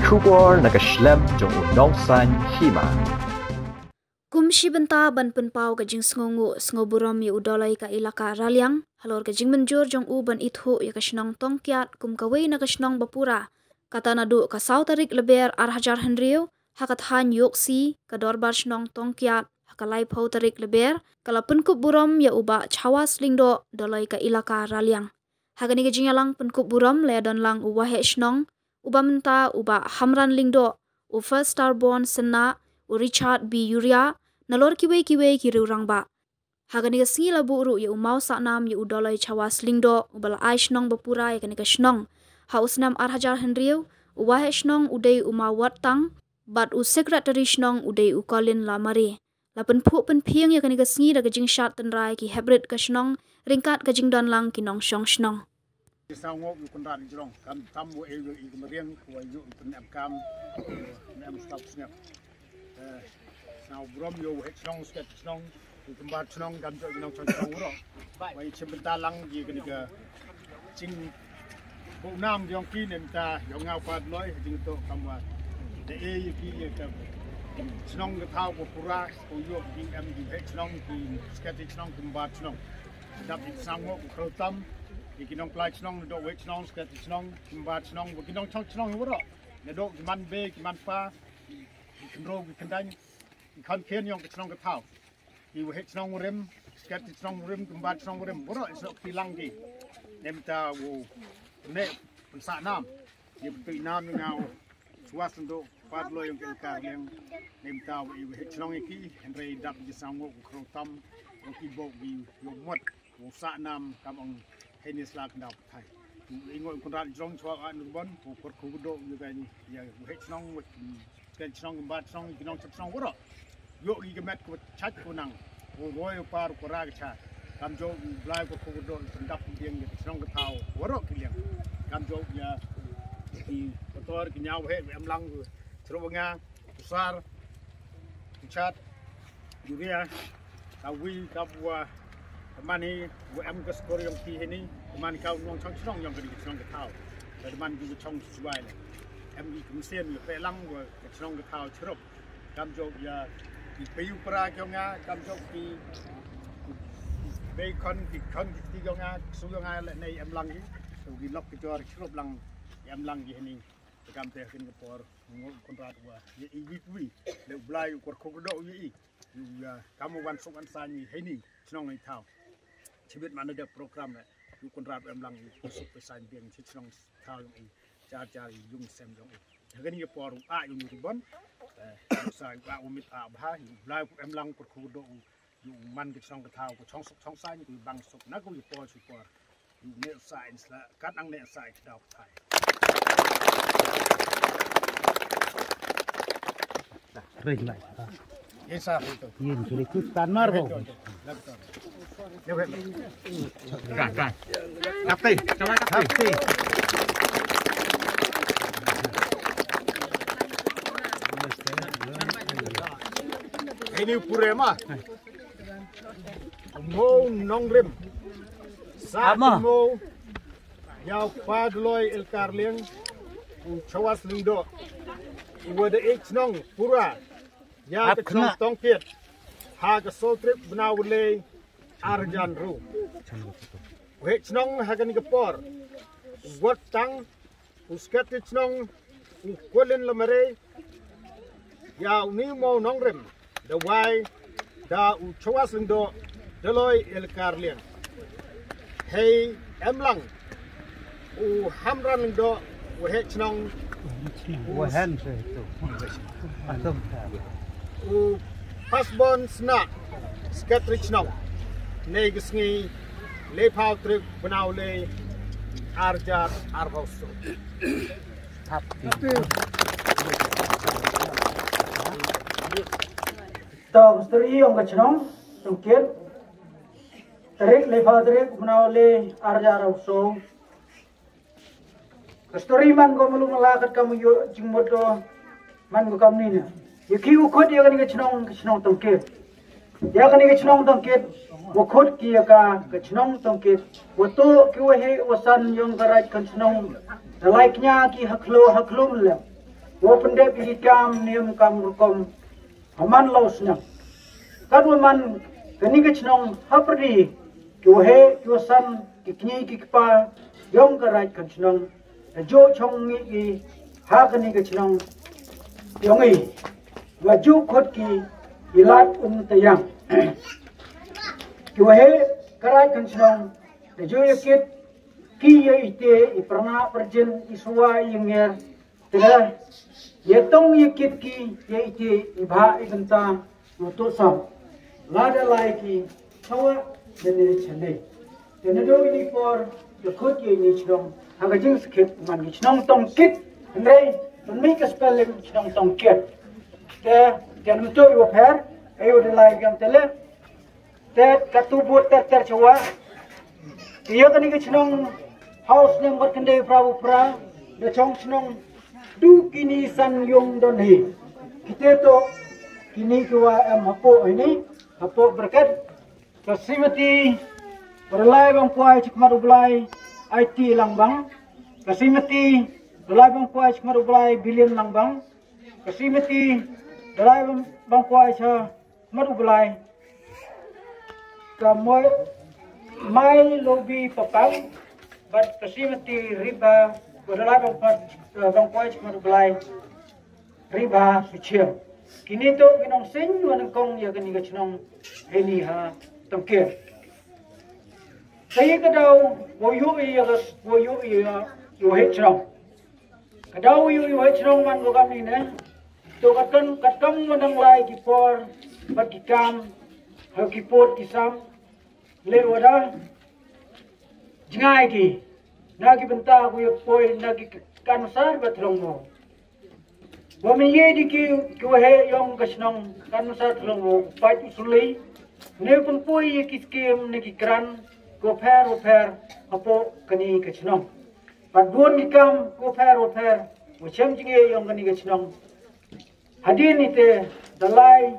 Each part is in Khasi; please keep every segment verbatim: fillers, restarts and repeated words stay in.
Khubor na ka shlem jong u nongsan hima. Kum shi bynta ban pynpaw ka jingsngewnguh sngewburom ïa u Doloi ka Elaka Raliang halor ka jingmynjur jong u ban ithuh ïa ka shnong Tongkiat kum kawei na ka shnong bapura. Kata naduh ka saw tarik Lber ar hajar hynriew ha ka thaiñ Ïoksi, ka dorbar shnong Tongkiat ha ka laiphew tarik Lber ka la pynkup burom ïa u Bah Chawas Lyngdoh, Doloi ka Elaka Raliang. Ha kane ka jingïalang pynkup burom la ïadon lang u Waheh Shnong uba mynta, u Bah Hamran Lyngdoh, u First Star Born Synna, u Richard B Yuria, nalor kiwei kiwei ki riew rangbah. Ha kane ka sngi la buh ruh ïa u maw sahnam ïa u Doloi Chawas Lyngdoh uba la ai shnong bapura ïa kane ka shnong. Ha u snem ar hajar hynriew, u Waheh Shnong u dei u Maw Wat Tang bad u Secretary Shnong u dei u Colin Lamare. La pynphuh pynphieng ïa kane ka sngi da ka jingshad tynrai ki heprit ka shnong ryngkat ka jingdon lang ki nongshong shnong. Ki sngewnguh ïa u Conrad Jrong, kam tam u ei u i ka mariang, u ai u pynïap kam, pynïap stop sngap. Eh, sngew burom ïa u heh shnong, sket shnong, u kymbar shnong, kam jok ïa u nongshong shnong u rok. Wa i chim bynta lang ïa kane ka jing bu nam jong ki ne mynta ïa u ngaw pat loi, jing to kam wa. Da ei ïa ki ïa ka shnong ka thaw ko pura, ko ïoh ki em ki heh shnong, ki sket shnong, kymbar shnong. Dap i sngewnguh u khraw tam ïa ki nongpynlait shnong, nadooh wei shnong, sket shnong, kymbar shnong, ki nongshong shnong u rok. Nadooh ki man bei, ki man pa, ki khynroo, ki khyndaiñ, ki khon khien ïong ki shnong ki thaw. Ki waheh shnong u rim, sket shnong u rim, kymbar shnong u rim, u rok i sngew ki lang ki. Ne mynta u ne pynsahnam. Ïa pyntuh nam ïa nga u Chawas Lyngdoh, pat loi ïong ki Elaka Raliang. Ne mynta u i waheh shnong ïa ki, hynrei dap i sngewnguh u khraw tam ïong ki bok ki ïong mut. U sahnam kam ong hei ni sla kyndaw pathai. U i ngoi Conrad Jrong chwa a nubon, u kor khu kdo u gai ni, ïa u heh shnong, u sket shnong, kymbar shnong, ki nongshong shnong u rok. Ïoh ki ka met ko chait ko nang, u roi u par ko ra ka cha. Kam jok u Blai ko khu kdo u pyndap u dieng ïa ka shnong ka thaw u rok ki liang. Kam jok ïa ki motor ki ñiaw heh em lang u chro nga u sar u chat u ria ka wi ka bua ka man hi u em ka skor ïong ki hini ka man ka u nongshong shnong ïong ka di ka shnong ka thaw. Ka man ki u chong shuwai le em ki kumsien ïa pe lang u ka shnong ka thaw chrup. Kam jok ïa ki pei u pra ki ïong nga, kam jok ki bei khon ki khon ki ti ïong nga, su ïong nga le nei em lang ki. Tu ki lok ki jor chrup lang em lang ki hini. Te kam te ha kane ka por ngol Conrad wa ïa i wi wi le u Blai u kor khu kdo ïa i. Ïa kam u wan suk wan saiñ i hini shnong i thaw. Chibit man da program le u Conrad em lang i suk pe saiñ biang chi shnong thaw ïong i. Jar jar i yung sem ïong i. Ha kane ka por u a ïong i ribon. Sa u a u mit a bha u Blai u em lang kor khu kdo u. Ïa u man ka shnong ka thaw, ka chong suk chong saiñ, ka bang suk na ka ïa por shu por. Ïa u ne saiñ sla, kat nang ne saiñ ka daw ka thai. Ring lai. Ïa sa ring tu. Ïa tu le kut tan mar ko. Ïa wei. Kan, kan. Kapti, kapti. Kapti. Ini pure ma. Mo nongrim. Sa mo. Ïa u pa Doloi Elaka Raliang. U Chawas Lyngdoh. U wa da ich nong pura. Ïa ka chnong Tongkiat. Ha ka sawtrip bnai u lei arjan ru. U heh chnong ha kane ka por. U wat tang u sket chnong u Colin Lamare. Ïa u ni mo nongrim da wai da u Chawas Lyngdoh Doloi Elaka Raliang. Hei em lang u Hamran Lyngdoh u heh chnong u hen se tu. Atum. U Pasbon Sna Secretary chnong. Nei ka sngi le pau trip bnai u le arjar arbau so. Tong stri ong ka chnong Tongkiat. Tarik le pau tarik bnai u le arjar arbau so. Ka story man ko malu mala kat kam yu jingmut ko man ko kam ni na. Yu ki u khut yu kani ka chnong ka chnong Tongkiat. Yu kani ka chnong Tongkiat. Wa khut ki ya ka ka chnong Tongkiat. Wa tu ki wa he wa san yong ka raj ka chnong. Da lai knya ki haklo haklo mle. Wa pyndep ïa ki kam niam kam rukom ha man la u snem. Katwa man kane ka shnong ha pyrdi, ki waheh ki wasan, ki kñi ki kpa yong ka raid ka shnong, da juh chong ngi ki ha kane ka shnong yong i, wa juh khot ki i lad um tayang. Ki waheh ka raid ka shnong da juh ïa kit ki ïa ite i pyrna pyrjin, i suwa i nger, te da ïa tong ïa kit ki ïa ite i bha i bynta u tu sam. Lada lai ki chawa da ne chane. Te naduh ini por da khot ïa ini shnong ha ka jingsakit man ki shnong tong kit. Hynrei pynmih ka spelling shnong tong kit. Te te nang tu ïa pher ayo da lai gam te le. Te katu bud ter ter chawa. Ïa kane ka shnong ha u snem khat khyndai phra u phra da chong shnong du kini san yung don hi. Kite to kini kiwa em hapoh ini, hapoh bracket. Ka Srimati Dalai Bangkwai Chikmat U Blai, Aiti Langbang. Ka Srimati Dalai Bangkwai Chikmat U Blai, Bilin Langbang. Ka Srimati Dalai Bang-, Bangkwai Chikmat U Blai, ka Moi Mai Lobi Papang, bad ka Srimati Riba, ka Dalai Bangkwai, eh, Bangkwai Chikmat U Blai, Riba Suchiang. Kini to ki nongseng wa nyngkong ïa kani ka shnong hini ha Tongkir. Ka ïa ka daw wa ïoh ïa ka, wa ïoh ïa u heh shnong. Ka daw ïoh ïa u heh shnong man ko kam ni ne. To katkam, katkam wa nang lai ki por bad ki kam ha ki por ki sam. Leh wa da jngai ki na ki bynta ko ïa poi na ki kan sar bad thlong mo. Wa mynta ïa di ki, ki waheh yong ka shnong kan sar thlong mo, pait u suli ne pynpoi ïa ki skim ne ki kran ko pher u pher hapoh kani ka shnong. Bad bun ki kam ko pher u pher wa shem jingeh yong kani ka shnong. Hadien ite da lai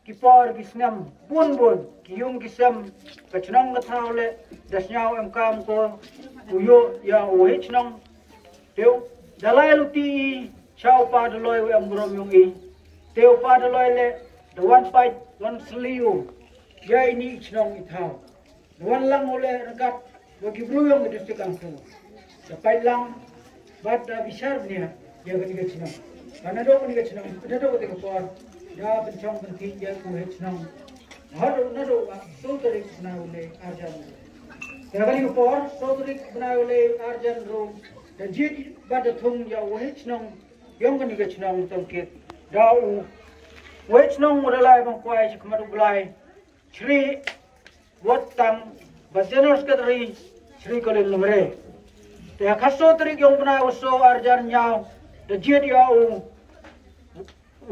ki por ki snem bun bun, ki yung ki sem, ka shnong ka thaw le da sñiaw em kam ko u ïoh ïa u heh shnong. Te u da lai luti i cha u pa Daloi u em burom yong i. Te u pa Daloi le da wan pait wan sliu ïa ini i shnong i thaw. Wan lang u le rangkat wa ki bru yong ka district council. Da pait lang bad da bishar bniah ïa kani ka shnong. Ka naduh kani ka shnong, naduh kani ka por da pynchong pynti ïa u heh shnong. Naduh, naduh wa soo tarik bnai u Lei arjan. Da kani ka por soo tarik bnai u Lei arjan ru da jied bad da thung ïa u heh shnong yong kani ka shnong Tongkit. Da u heh shnong u Dalai Bangkwai Chikmat U Blai, Shri Wat Tang, bad General Secretary Shri Colin Lamre. Te ha ka soo tarik yong bnai wa soo arjan ñiaw da jied ïa u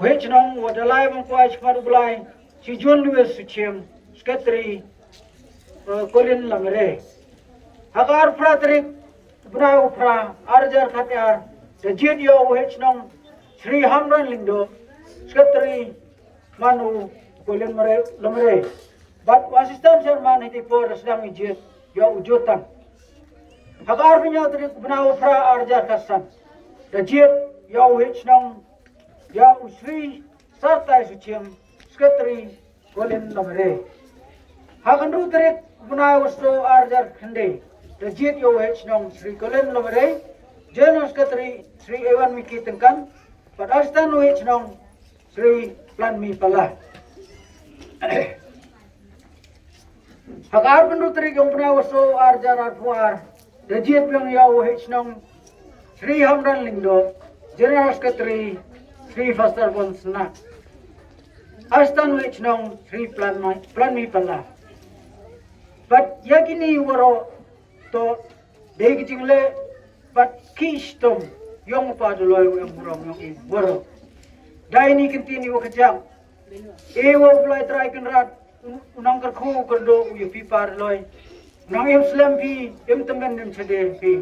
heh shnong wa Dalai Bangkwai Chikmat U Blai, Shri John Lewis Suchiang, Secretary, eh, Colin Lamre. Ha ka arphra tarik bnai wa phra arjar khat ar da jied ïa u heh shnong Shri Hamran Lyngdoh, Secretary man u Colin Lamre. Bad u assistant chairman hiti por da sdang i jied ïa u Jotang. Ha ka arphew hynñiew tarik bnai wa phra arjar khatsan da jied ïa u heh shnong ïa u Shri Sartai Suchiang, Secretary Colin Lamre. Ha ka hynriew tarik bnai wa soo arjar khyndai da jied ïa u heh shnong Shri Colin Lamre, General Secretary Shri Ewan Miki Tyngkan, bad assistant u heh shnong Shri Planmi Pala. Ha ka arphew hynriew tarik yong bnai wa soo arjar arphew ar da jied biang ïa u heh shnong Shri Hamran Lyngdoh, General Secretary Shri Pastor Bon Sna, assistant u heh shnong Shri Planmi, Planmi Pala. Bad ïa kini waroh to dei ki jingleh bad ki shitom yong u pa Daloi u em burom yong i waroh. Da ini ki ktien i wa kjat. E wa U Blai Trai Kynrad u nang kyrkhu kyrdoh u ïa phi pa Daloi. U nang im slem phi, im tymmen im shade phi.